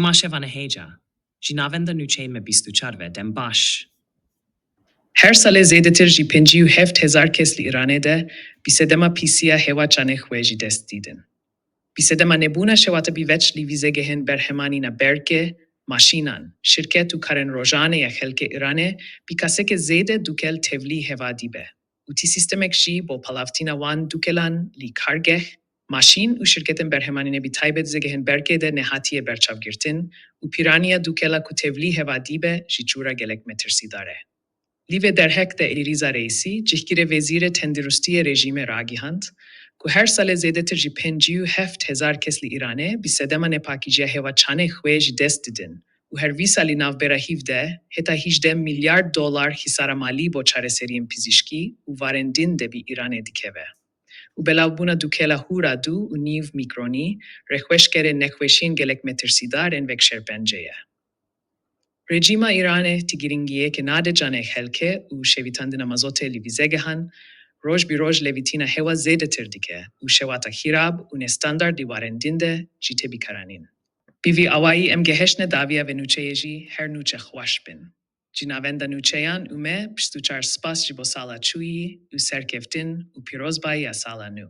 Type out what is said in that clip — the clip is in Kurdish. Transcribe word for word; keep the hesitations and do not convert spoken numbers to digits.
Ma şevane hêja. Ji navenda nûçeyê me bîst û çar ve dem baş. Her salê zêdetir ji pêncî û heft hezar kes li Îranê de bi sedema pîsiya hewa çanê xwe ji dest didin. Bi sedema nebûna şewata bi veç li vîzegehên berhemanîna berkê, maşînan, şirket û karên rojane ya xelkê Îranê bi kaseke zêde dukel tevlî hewa dibe û ti sîstemek jî bo palavtina wan dukelan li kargeh, maşîn û şirketên berhemanînê bi taybet zegehên berkê de nehatiye berçavgirtin û pîraniya dukela ku tevlî hewa dibe ji cûra gelek metirsîdar e. Li vê derhek de Elî Rîza Reîsî, cihgirê Wezîrê Tenduristiyê rejîmê ragihand ku her salê zêdetir ji pêncî û heft hezar kes li Îranê bi sedema nepakîciya hewa çanê xwe ji dest didin û her vî salî navbera hîv de heta hejdeh milyar dolar xisara malî bo çareseriyên pizîşkî û warên din de bi Îranê dikeve. Û belavbûna dukela hûra du û nîv mîkronî, rêxweşkerê nexweşiyên gelek metirsîdar ên vek şêrpence ye. Rejîma Îranê ti girîngiyeke nade canê xelkê û şewitandina mazotê li vîzegehan, roj bi roj levîtina hewa zêdetir dike û şewata xirab û nestandard di warên din de jî tê bikaranîn. Bi vî awayî em gehiştine dawiya vê nûçeyê jî her nûçe xweş bin. Ji navenda nûçeyan û me bîst û çar spas ji bo sala çûyî û serkeftin û pîrozbayiya sala nû.